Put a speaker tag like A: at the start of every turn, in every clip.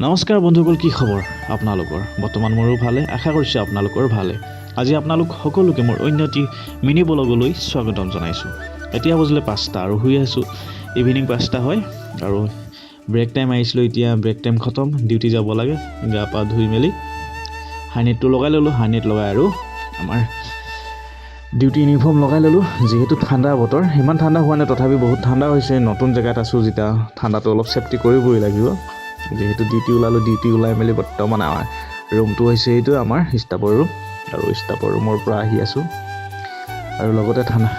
A: নমস্কাৰ বন্ধুসকল, কি খবৰ আপোনালোকৰ? বৰ্তমান মোৰো ভালে, আশা কৰিছোঁ আপোনালোকৰ ভালে। আজি আপোনালোক সকলোকে মোৰ অন্য এটি মিনি ব্লগলৈ স্বাগতম জনাইছোঁ। এতিয়া বজিলে 5টা আৰু শুই আছোঁ। ইভিনিং 5টা হয় আৰু ব্ৰেক টাইম আহিছিলোঁ। এতিয়া ব্ৰেক টাইম খতম, ডিউটি যাব লাগে। গা পা ধুই মেলি হাইনেটটো লগাই ল'লোঁ। হাইনেট লগাই আৰু আমাৰ ডিউটি ইউনিফৰ্ম লগাই ল'লোঁ। যিহেতু ঠাণ্ডা বতৰ, সিমান ঠাণ্ডা হোৱা নাই, তথাপি বহুত ঠাণ্ডা হৈছে। নতুন জেগাত আছোঁ যেতিয়া ঠাণ্ডাটো অলপ ছেফটি কৰিবই লাগিব। যিহেতু ডিউটি ওলালোঁ, ডিউটি ওলাই মেলি বৰ্তমান আমাৰ ৰুমটো হৈছে এইটো আমাৰ ষ্টাফৰ ৰুম আৰু ষ্টাফৰ ৰুমৰ পৰা আহি আছোঁ। আৰু লগতে ঠাণ্ডা,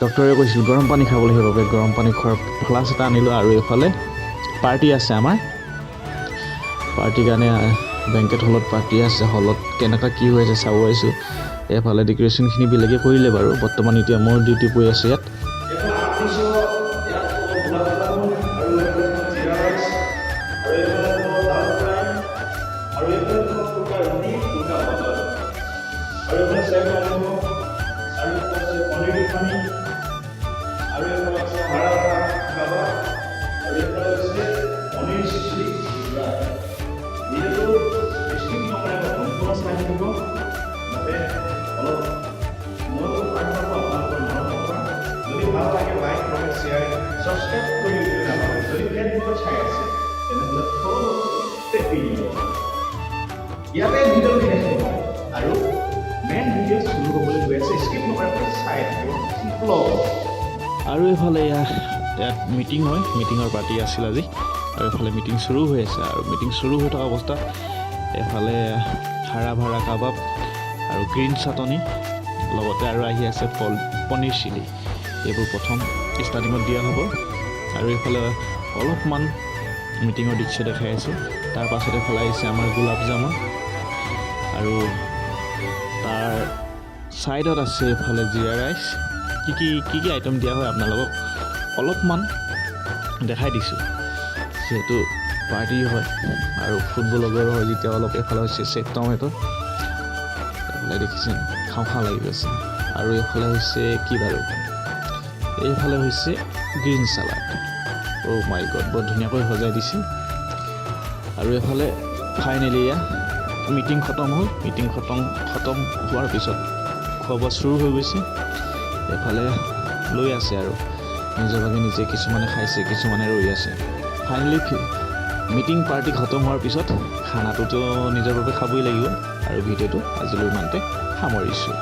A: ডক্টৰে কৈছিল গৰম পানী খাবলৈ, সেইবাবে গৰম পানী খোৱাৰ ফ্লাছ এটা আনিলোঁ। আৰু এইফালে পাৰ্টি আছে আমাৰ। পাৰ্টিৰ কাৰণে বেংকেট হলত পাৰ্টি আছে। হলত কেনেকুৱা কি হৈ আছে চাব আহিছোঁ। এইফালে ডেক'ৰেশ্যনখিনি বেলেগে কৰিলে বাৰু। বৰ্তমান এতিয়া মোৰ ডিউটি পৰি আছে ইয়াত।
B: ইয়াত গোলাপ জামুন আৰু এইফালে জিৰা ৰাইচ আৰু এইফালে হ'ব দাল ফ্ৰাই আৰু এইফালে হ'ব ফুলকা ৰুটি, ফুলকা বাটাৰ আৰু এইফালে চেভ টমেটো আৰু এইফালে আছে পনীৰ টিফানি আৰু এইফালে আছে হাৰা ভাৰা কাবাব আৰু এইফালে হৈছে পনীৰ চিলি ফ্ৰাই। ভিডিঅ'টো স্কিপ নকৰাকৈ সম্পূৰ্ণ চাই থাকিব, যাতে অলপ ময়ো আগবাঢ়ো আপোনালোকৰ মৰমৰ পৰা। যদি ভাল লাগে, লাইক, কমেণ্ট, শ্বেয়াৰ, ছাবস্ক্ৰাইব কৰি দিবলৈ নাপাহৰিব। যদি ফেচবুকত চাই আছে, তেনেহ'লে ফ'ল' টেপি দিব। ইয়াতে ভিডিঅ'টো শেষ নহয় আৰু মেইন ভিডিঅ' চুৰু হ'বলৈ গৈ আছে। স্কিপ নকৰাকৈ চাই থাকিব ব্লগ।
A: আৰু এইফালে ইয়াত মিটিং হয়। মিটিঙৰ পাৰ্টি আছিল আজি আৰু এইফালে মিটিং চুৰু হৈ আছে। আৰু মিটিং চুৰু হৈ থকা অৱস্থাত এইফালে হাৰা ভাৰা কাবাব আৰু গ্ৰীণ চাটনি, লগতে আৰু আহি আছে পনীৰ চিলি। এইবোৰ প্ৰথম ষ্টাৰ্টিঙত দিয়া হ'ব। আৰু এইফালে অলপমান মিটিঙৰ দৃশ্য দেখাই আছোঁ। তাৰ পাছত এইফালে আহিছে আমাৰ গোলাপ জামুন আৰু তাৰ ছাইডত আছে এইফালে জিৰা ৰাইচ। কি কি কি কি আইটেম দিয়া হয় আপোনালোকক অলপমান দেখাই দিছোঁ, যিহেতু পাৰ্টি হয় আৰু ফুড ব্লগাৰ হয় যেতিয়া অলপ। এইফালে হৈছে চেভ টমেটো। এইফালে দেখিছে, খাওঁ খাওঁ লাগি গৈছে। আৰু এইফালে হৈছে কি বাৰু? এইফালে হৈছে গ্ৰীণ চালাড। অ' মাই গড, বৰ ধুনীয়াকৈ সজাই দিছে। আৰু এইফালে ফাইনেলি এয়া মিটিং খতম হ'ল। মিটিং খতম খতম হোৱাৰ পিছত খোৱা বোৱা চুৰু হৈ গৈছে। এইফালে লৈ আছে আৰু নিজৰ ভাগে নিজে কিছুমানে খাইছে, কিছুমানে ৰৈ আছে। ফাইনেলি মিটিং পাৰ্টি খতম হোৱাৰ পিছত খানাটোতো নিজৰ বাবে খাবই লাগিব। আৰু ভিডিঅ'টো আজিলৈ ইমানতে সামৰিছোঁ।